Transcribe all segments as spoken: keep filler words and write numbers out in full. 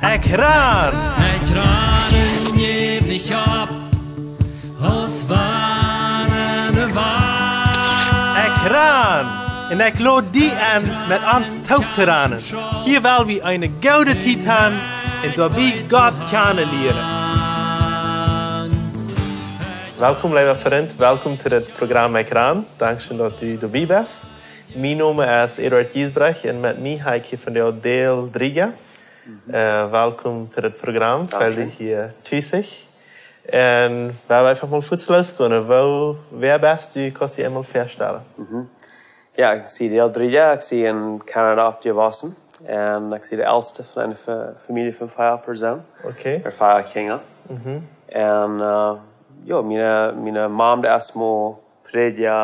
Ekj ran! Ekj ran un jäw nich opp, aus wann de Welt. Ekj ran! Un ekj lod die enn, met ons toop to ranen. Hia well wie eene goode Tiet han un doabie Gott kjanen lieren. Welkom, leewa Frint. Welkom to dit Programm Ekj ran. Dankscheen, daut du doabie best. Mien Nomen es Eduard Giesbrecht un met mie hab ekj hia vondoag Dale Drieja. Äh, welkom to dit Programm. Feel die hia tus. Un wie wellen eefach mol fuaz losgonen. Woo, wäa best du? Kaust die eemol väastalen? Jo, ekj sie Dale Drieja, ekj sie en Kanada oppjewossen. Un ekj sie de eltste von eene Fa-, Famielje von fiew Persoonen. Okay. Ooda fiew Kjinja. Un, äh, jo, miene, miene Mam, dee es mau Prädja,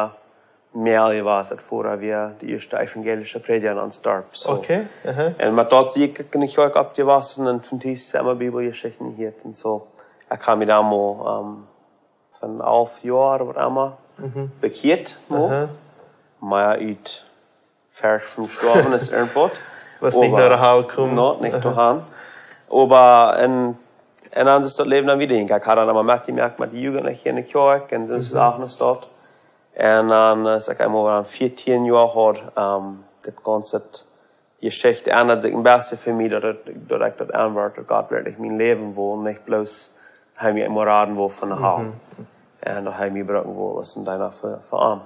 Mejal jewast, daut wia de ieeschte evangelische Prädja en ons Darp. So. Okay. Aha. Un met daut sie ekj uk en de Kjoakj oppjewossen un von tus emma Bibeljeschichten jehieet un so. Ekj hab mie dan mau, ähm, von alf Joa ooda waut emma bekjieet, mau. Aha. Mau ut Fercht vom Stoawen es irjentwaut. Wia nich no de Hal komen. No, nich to han. Oba en, en dan es daut Läwen dan wieda. Ekj hab dan emma metjemoakt met de Jugentliche en de Kjoakj un soo es uk noch daut. Un dan, äh, es ekj emol aun vieetieen Joa haud, ähm, dit gaunze Jeschicht endat sikj een bät fa mie, daut ekj, daut ekj daut enwort, daut Gott werkjlich mien Läwen wull, nich bloos hee mie emol raden wull von de Hal. Un daut hee mie brucken wull, aus een Deena fa, fa am.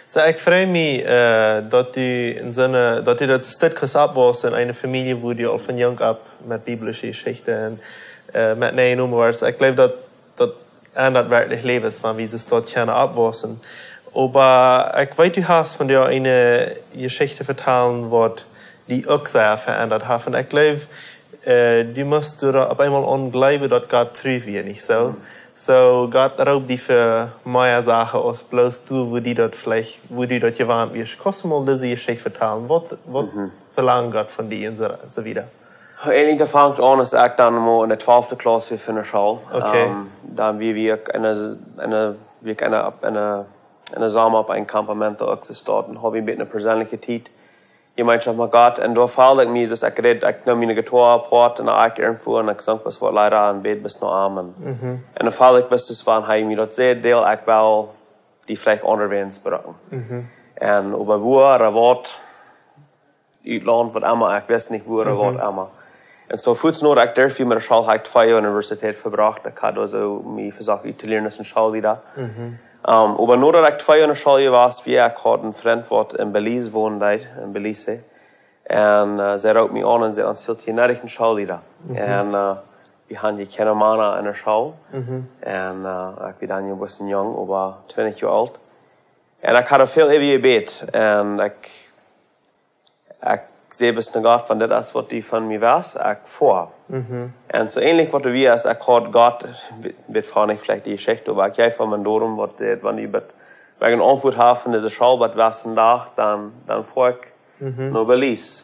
So, ekj frei mie, äh, daut du en soone, daut du daut Stekj kust oppwossen en eene Famielje, wua du aul von junk opp met biblische Jeschichten un, äh, met Neejomen wieescht. Ekj jleew, daut, daut endat werkjlich Läwes, wan wie soo daut kjennen oppwossen. Oba ekj weet, du hast vondoag eene Jeschicht vetalen, waut die uk sea veendat haft. Un ekj jleew, äh, du must doa opp eemol aun jleewen, daut Gott tru wia, nich soo? So, Gott roopt die fa mea Sachen aus bloos du, wua die daut veleicht, wua du daut jewant wieescht. Kaust du mol dise Jeschicht vetalen? Waut, waut velangt Gott von die un soo, soo wieda? Eejentlich, daut fangt aun, aus ekj dan mau en de twalfte Klauss wia von de School. Okay. Ähm, dan wia wie uk en de, en de, wia ekj en de, en de, en de Somma opp een Campamento uk jestonen. Haud wie een bät eene perseenelje Tiet Jemeenschoft met Gott. Un doa feeld ekj mie, soo aus ekj räd, ekj neem miene Gitoa apoat un dan ekj irjentwua un ekj sunk waut Leeda un bäd bat no Amen. Un dan feeld ekj, bat daut wan hee mie daut säd, Dale, ekj well die veleicht aundawäajes brucken. Un oba wua, ooda waut, Utlaunt, waut emma, ekj wist nich wua ooda waut emma. Un soo fuaz no daut ekj doa wia met de School, hab ekj twee Joa Universität vebrocht. Ekj haud aulsoo mie vesocht uttoläaren aus een Schoolliera. Ähm, oba no daut ekj twee Joa en de School wia, wia ekj haud een Frint, waut en Belize wonen deed, en Belize. Un, äh, see roopt mie aun un säd, ons fält hia nich een Schoolliera. Un, äh, wie hauden hia kjeene Mana en de School. Un, äh, ekj wia dan een bät jung, oba twintich Joa oolt. Un ekj haud väl äwa jebät. Un ekj, ekj säd bloos no Gott, wan dit es, waut du von mie west, ekj foa. Un soo eejentlich waut doa wia, es, ekj haud Gott, weet, weet nich veleicht de Jeschicht, oba ekj jeef am een Dorum, waut dit, wan du bat, wan ekj eene Auntwuat hab von dise School, bat waut een Dach, dan, dan foa ekj no Belize.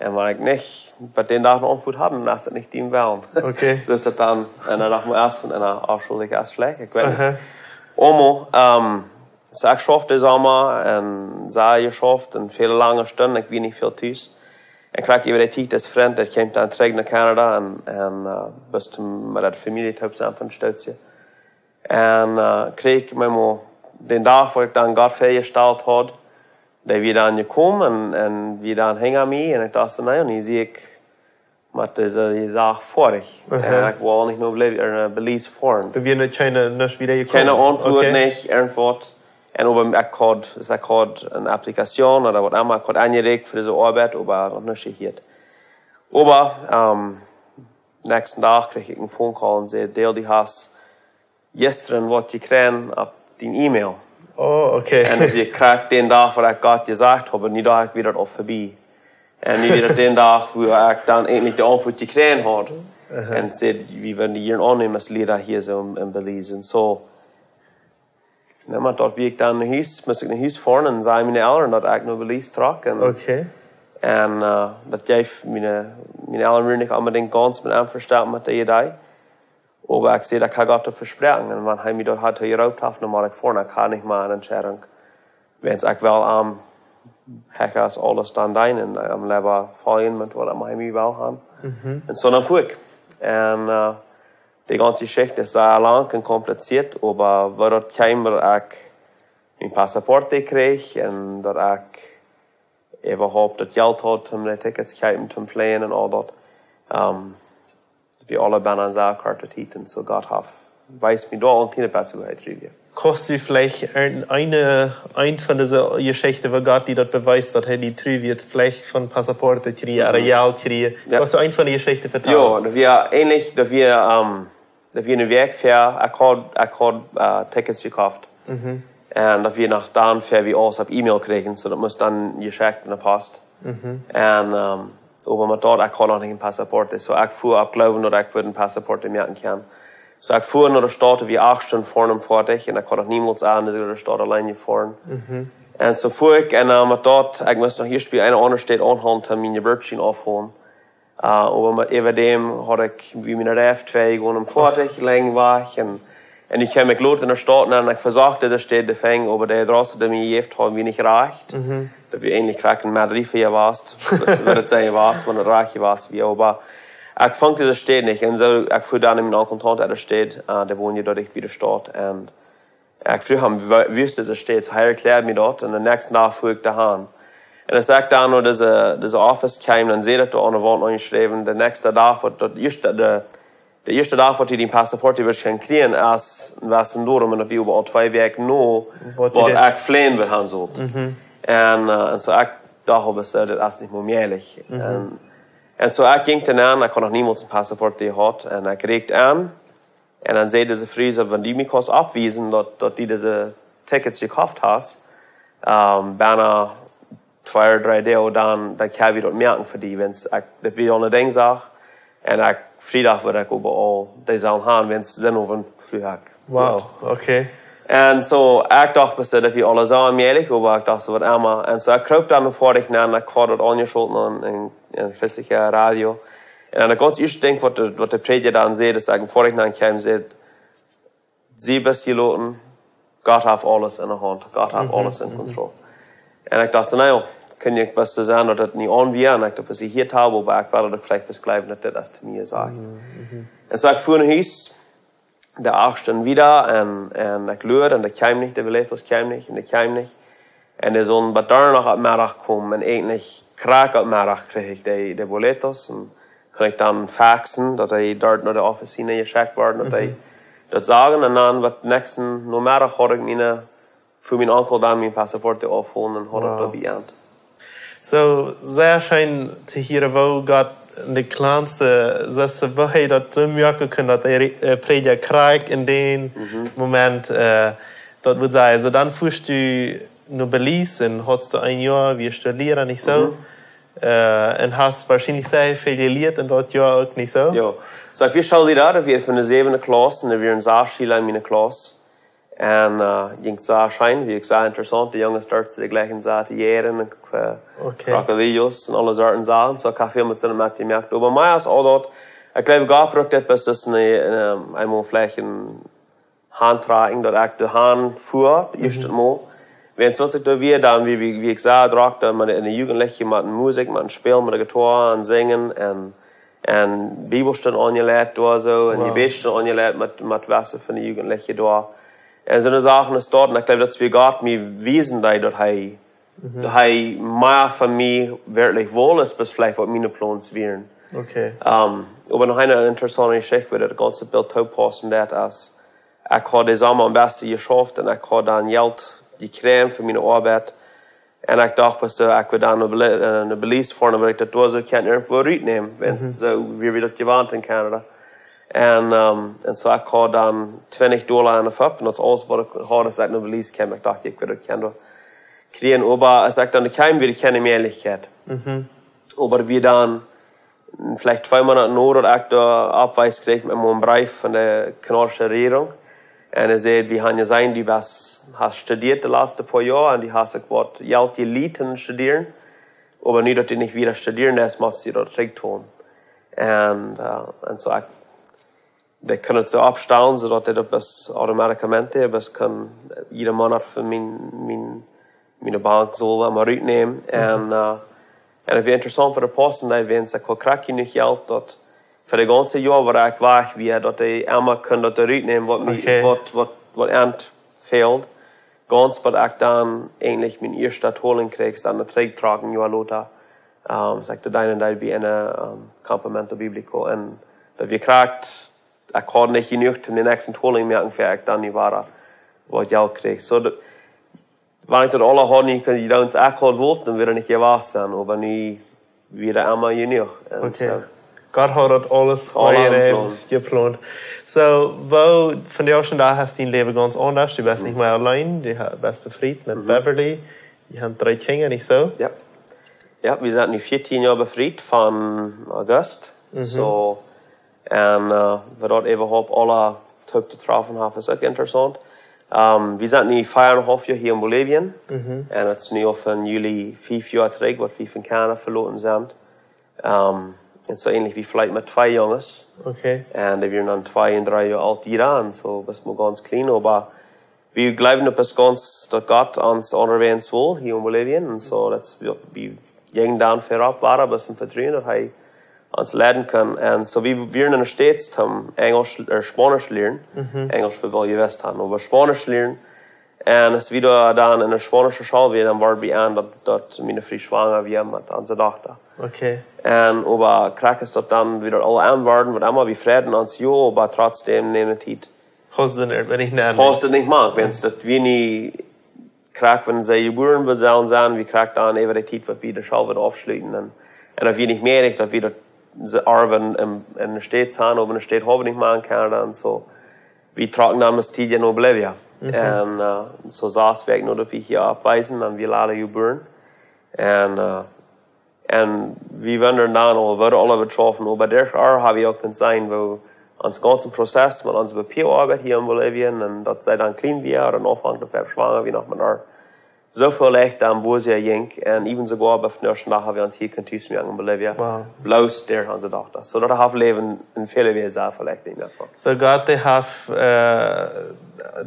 Un wan ekj nich, bat dän Dach eene Auntwuat hab, dan es daut nich dien Wellen. Okay. Daut es dan, un dan noch mol ieescht, un dan aufschuldich es veleicht, ekj weet nich. Omo, ähm, soo ekj schauft dän Somma un see jeschauft un väl lange Stunden, ekj wia nich väl tus. Un krakjt äwa dee Tiet, dis Frint, dee kjeem dan trigj no Kanada un, un, äh, bat wie met de Famielje toop sent von Stootje. Un, äh, kjrieech ekj mau dän Dach, wua ekj dan Gott väajestalt haud, dee wia dan jekomen un, un wia dan hinja mie un ekj docht soo, nä, un hia sie ekj met dise Sach foadich. Un ekj wull nich no Beli-, äh, Belize foaren. Doa wia kjeene, nuscht wieda jekomen. Kjeene Auntwuat, nich, irjentwaut. Un oba ekj haud, soo ekj haud eene Applikation ooda waut emma, ekj haud aunjerecht fa dise Oabeit, oba noch nich jehieet. Oba, ähm, näakjsten Dach kjrieech ekj een Phone Call un säd, Dale, du hast jistren waut jekjräajen opp dien E-Mail. Oh, okay. Un daut wia krakjt dän Dach, wua ekj Gott jesajcht haud, un nu docht ekj, wia daut aul vebie. Un nu wia daut dän Dach, wua ekj dan eejentlich de Auntwuat jekjräajen haud. Un säd, wie wellen die hia aunnämen aus Liera hia soo en, en Belize. Un soo, nä, oba daut wia ekj dan no Hus, must ekj no Hus foaren un säd miene Elren, daut ekj no Belize trock. Un, okay. Un, äh, daut jeef miene, miene Elren wieren nich onbedinjt gaunz met am envestonen met dee Idee. Oba ekj säd, ekj hab Gott daut vesproaken. Un wan hee mie daut haud jeroopt haft, dan mott ekj foaren. Ekj hab nich mea eene Entscheidunk. Wiels ekj wull am Hekjast aules dan deenen un am leewa foljen met waut am hee mie well haben. Un soo dan fuak. Un äh, de gaunze Jeschicht es sea lang un kompliziert, oba woo daut kjeem, daut ekj mien Passaport kjrieech un daut ekj äwahaupt daut Jelt haud, om de Tickets to kjeepen, to fleajen un aul daut. Ähm, wie aule benne sea korte Tiet un soo Gott haft, wiest mie doa uk kjeene bessre Woarheit trigj. Kaust du veleicht een, een, een von dise Jeschichten, woo Gott die daut bewiest, daut hee die tru wia, veleicht von Passaport kjrieen, ooda Jelt kjrieen? Jo. Kaust du een von de Jeschichten vetalen? Jo, daut wia äjentlich, daut wia, ähm, daut wia eene Wäakj ver, ekj haud, ekj haud äh, Tickets jekoft. Un daut wia noch dan ver wie aules opp E-Mail kjrieejen, soo daut must dan jeschekjt enne Post. Un ähm, oba met daut, ekj haud noch nich een Passaport, soo ekj fua opp Gloowen, daut ekj wudd een Passaport moaken kjennen. Soo ekj fua no de Staut, wia acht Stunden ver em Foatich, un ekj haud noch niemols aun de Staut auleen jefoaren. Un soo fua ekj, un äh, met daut, ekj must noch ieescht bie eene aundre Staut aunhoolen, om miene Jeburtsuasch aufholen. Äh, oba met, äwa däm haud ekj, wia miene Reif twee jegonen em Foatich, lang wajch, un un ekj kjeem ekj lot enne Staut nenn, un ekj vesocht dise Staut to finjen, oba de Adress, dee mie jejäft haud, wia nich rajcht. Daut wia äjentlich krakjt en Madrid jewast, woo daut sennen wia, wan daut rajcht jewast wia. Oba ekj funk dise Staut nich. Un soo, ekj fua dan no mienen Onkel un Tante äare Staut, äh, dee wonden doa dicht bie de Staut. Un ekj fruach am, woo, woo es dise Staut? Hee erkjläad mie daut. Un dän näakjsten Dach fua ekj doahan. Un aus ekj dan no dise, dise Office kjeem, dan säd daut doa aun de Waunt aunjeschräwen, de näakjste Dach, waut daut ieeschte, de, de ieeschte Dach, waut du dien Passaport, du woascht kjennen kjrieen, es, wia daut doaromm, daut wia äwa aul twee Wäakj no, waut ekj fleajen wull haben sull. Un äh, un soo ekj docht, oba soo, daut es nich mea mäajlich. Un, un soo ekj jinkj dan aun, ekj haud noch niemols een Passaport jehaut, un ekj rieekjt aun, un dan säd dise Fru soo, wan du mie kaust aufwiesen, daut, daut du dise Tickets jekoft hast, ähm, benne twee, dree Doag, dan, dan kjenn wie daut moaken fa die, wiels ekj, daut wia aul een Dingsdach. Un ekj, Friedach wudd ekj äwa aul dee Sachen haben, wiels Sinowent fleech ekj. Wow, okay. Un soo, ekj docht, best daut wia aules soo onmäajlich, oba ekj docht, soo waut emma. Un soo, ekj kroop dan no Foatich nenn, ekj haud daut aunjescholten aun een, een christlichet Radio. Un daut gaunz ieeschte Dinkj, waut de, waut de Prädja dan säd, es, ekj no Foatich nenn kjeem, säd, sie best jeloten, Gott haft aules enne Haunt, Gott haft aules en Kontroll. Un ekj docht, na jo, kunn je best sennen, daut daut nich aun wia, un ekj daut best hia hab, oba ekj wull daut veleicht best jleewen, daut dit es to mie jesajcht. Un soo ekj fua no Hus, de acht Stunden wieda, un, un ekj luad, un dee kjeem nich, de Boletos kjeem nich, un dee kjeem nich. Un dee sullen bat donn noch opp Meddach komen, un eejentlich krakjt opp Meddach kjrieech ekj de, de Boletos, un kunn ekj dan faxen, daut dee doa no de Office jeschekjt worden, daut dee daut sagen, un dan waut näakjsten Nomeddach haud ekj miene, fa mienen Onkel dan mien Passaport aufholen un haud daut doa bie Ent. Soo, sea scheen to hieren, woo Gott en de kjlanste, soo, woo hee daut soo moaken kunn, daut de Re-, äh, Prädja krakjt en dän Moment, äh, daut wudd sennen. Soo, dan fuascht du no Belize un haudst du een Joa, wia Student, nich soo? Äh, un hast woarschienlich sea väl jelieet en daut Joa uk, nich soo? Jo. Soo, ekj wia Student, daut wia von de säwende Klauss, un doa wieren sas Schüla en miene Klauss. Un äh, jinkj sea scheen, wia uk sea interessaunt, de Junges doa to de jlikje Sachen jäajen un äh, Crocodilos un aule Sorten Sachen. Soo ekj hab väl met an metjemoakt. Oba mie es aul daut, ekj jleew, Gott brukt dit best aus een, een, eemol veleicht een Hauntrakjen, daut ekj doahan fua, ieescht mol. Wiels waut ekj doa wia, dan wia, wia, wia ekj sea drock, dan met de Jugendliche, met de Musikj, met Spelen, met de Gitarre un sinjen un un Bibelstund aunjeleit doa soo, un Jebädstund aunjeleit met, met waut von de Jugendliche doa. Un soone Sachen es daut, un ekj jleew, daut wia Gott mie wiesen, daut, daut hee, daut hee mea von mie werkjlich wull es, aus veleicht waut miene Plons wieren. Okay. Ähm, oba noch eene interessante Jeschicht, woo daut gaunze Bilt toopaussen deit, es, ekj haud dän Somma een bät jeschauft un ekj haud dan Jelt jekjräajen fa miene Oabeit. Un ekj docht, best, äh, ekj wudd dan no Beli-, äh, no Belize foaren, dan wudd ekj daut doa soo kjennen irjentwoo rutnämen, wiels soo wia wie daut jewant en Canada. Un ähm, un soo ekj haud dan twintich Dolla en de Fupp, un daut es aules waut ekj haud, aus ekj no Belize kjeem. Ekj docht, ekj wudd daut kjennen doa kjrieen, oba aus ekj dan doa kjeem, wia kjeene Mäajlichkjeit. Oba wia dan veleicht twee Moonat no daut ekj de Aufwies kjrieech met een Breef von de kanadische Rejierunk. Un hee säd, wie haben jeseenen, du best, hast studieet de latste poa Joa un du hast uk waut Jelt jelieet toom studieren. Oba nu daut du nich wieda studieren deist, motst du daut trigjtoolen. Un äh, un soo ekj, dee kunn daut soo oppstalen, soo daut dee daut best automaticamente, best kunn jieda Moonat fa mien, mien miene Bank sull wie mau rutnämen. Mhm. Un, äh, un et wia interessaunt fa de Posten, daut wie ons krakjt jenuach Jelt daut fa daut gaunze Joa, wua ekj wajch wia, daut dee emma kunn daut rutnämen, waut mie, okay, waut, waut, waut an fäld. Gaunz waut ekj dan eejentlich mien ieeschta Toling kjrieech, dan daut trigj trocken, Joa lota. Ähm, soo ekj deed dan bie een, ähm, Campamento Bíblico. Un daut wia krakjt, ekj haud nich jenuach, om dän näakjsten Toling moaken, ea ekj dan nu wada waut Jelt kjrieech. Soo, daut, wan ekj daut aula haud, nu kunn ekj dan, ekj haud wult, dan wudd et nich jewast sennen, oba nu wia emma jenuach. Un, okay, soo. Gott haud daut aules aul aul jeplant. Jeplant. Soo, woo, vondoag dän Dach es dien Läwen gaunz aundasch. Du best, mhm, nich mea auleen, du ha-, best befriet met, mhm, Beverly. Jie haben dree Kjinja, nich soo? Jo. Jo, wie sent nu vieetieen Joa befriet von August. Mhm. Soo, un, äh, woo daut äwahaupt aula toop to träfen haft, es uk interessaunt. Ähm, wie sent nu vea un een haulf Joa hia en Bolivien. Mhm. Un et es nu aul von Juli fief Joa trigj, waut wie von Kanada veloten sent. Ähm, un soo eejentlich wie veleicht met twee Junges. Okay. Un dee wieren dan twee un dree Joa oolt, jie dan, soo, best mau gaunz kjlien, oba wie jleewen daut best gaunz, daut Gott ons aunjewäajen well, hia en Bolivien. Un soo, daut wie, wie jinjen dan verop wieda, best em Vetruen, daut hee ons leiden kaun. Un soo, wie wieren en de States, om Enjlisch, äh, Spaunisch lieren. Mhm. Enjlisch wie wie aul jewast haben, oba Spaunisch lieren. Un aus wie dan en de spaunische School wieren, dan wort wie aun, daut, daut miene Fru schwanga wia met onse Dochta. Okay. Un oba krakjt aus daut dan wada aul aun wort, waut emma, wie freiden ons, jo, oba trotzdäm neem et Tiet. Paust du nich, wan ekj, nä, paust du nich, Mann, wan daut wie nich krakjt, wan see jebuaren wudd sellen sennen, wie krakjt dan äwa de Tiet, waut wie de School wudden aufschluten. Un, un daut wia nich mea, daut wie daut, see arwen en, en de States haben, oba en de States haben wie nich mea en Kanada un soo. Wie trocken dan met Tiet no Bolivien. Mhm. Un, äh, soo sas Wäakj no daut wie hia aufwiesen, dan wia Lala jebuaren. Un, äh, un wie wieren dan aul, wieren aula betroffen, oba doa ha wie uk kunt seenen, woo ons gaunzen Prozess met onse Papieaoabeit hia en Bolivien, un daut see dan kjlien wia, un aunfangs daut wie schwanga wia noch met äa. Soo väl leichta aun Bolivien jinkj, un even soogoa bie vondoag dän Dach ha wie ons hia kunt Tus moaken en Bolivien. Wow. Bloos derch onse Dochta. Soo daut haft Läwen en väle Wiesen sea veleicht en daut Faul. Soo Gott, dee haft, äh,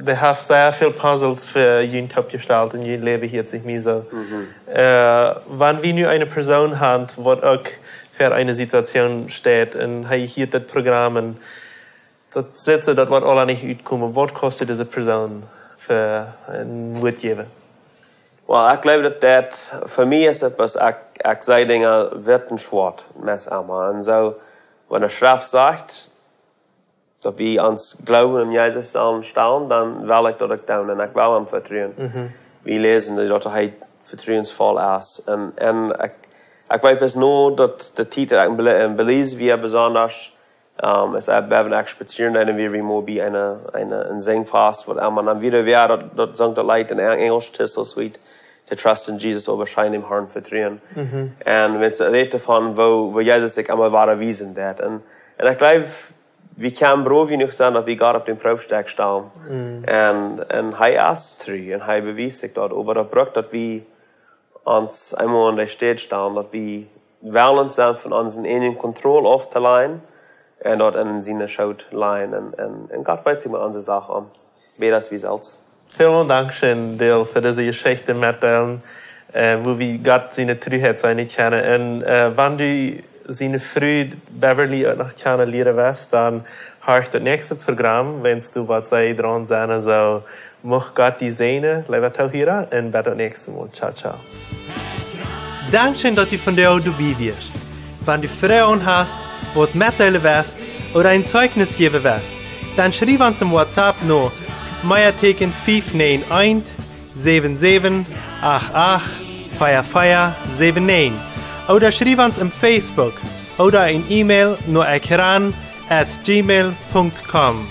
dee haft sea väl Puzzles fa junt oppjestalt un jun Läwen hieet sikj mie soo. Mhm. Äh, wan wie nu eene Persoon haben, waut uk ver eene Situation steit un hee hieet daut Program un daut sitt, daut woat aula nich utkomen. Waut kaust du dise Persoon fa een Wuat jäwen? Well, ekj jleew daut, daut fa mie es et, waut ekj, ekj see Dinja witt un schwoat, meist emma. Un soo, wan de Schreft sajcht, daut wie ons Gloowen en Jesus sellen stalen, dan well ekj daut uk doonen. Un ekj well am vetruen. Mhm. Wie läsen, daut hee vetruensvoll es. Un, un ekj, ekj weet bloos noch, daut de Tiet, daut ekj en Beli-, en Belize wia besonda, ähm, es ekj, Bev un ekj spazieren, un wie, wie mau bie eene, eene, een Sinjfast, waut emma, dan wia, wia daut, daut sung daut Leet en Eng-, Enjlisch, "Tis so sweet to trust in Jesus, oh, wie scheen däm Herrn vetruen." Mhm. Un wan et rät von woo, woo Jesus sikj emma wada wiesen deed. Un, un ekj jleew, wie kjennen froh jenuach sennen, daut wie Gott opp dän Proowstekj stalen. Mhm. Un, un hee es tru, un hee bewiest sikj daut, oba daut brukt, daut wie ons eemol aun de Städ stalen, daut wie wellen sennen von onse eejne Kontroll auftoläajen un daut en siene Schoot läajen. Un, un, un Gott weet sikj met onse Sach om. Bäta aus wie selfst. Väl Dank, Dale, fa dise Jeschicht metdeelen, äh, woo wie Gott siene Truheit seenen kjennen. Un, äh, wan du siene Fru Beverly uk noch kjanen lieren west, dan horch daut näakjste Program, wan du waut see doaraun sent. Soo, mucht Gott die säajnen, leewa Toohiera, un bat daut näakjste Mol. Ciao, ciao. Dankscheen, daut du vondoag doabie wieescht. Wan du Froagen hast, waut metdeelen west ooda een Zeichnis jäwen west, dan schriew ons em WhatsApp no Meateken fief näajen eent, säwen säwen acht acht, vea vea säwen näajen, ooda schriew ons em Facebook ooda een E-Mail no ekran at gmail punkt com.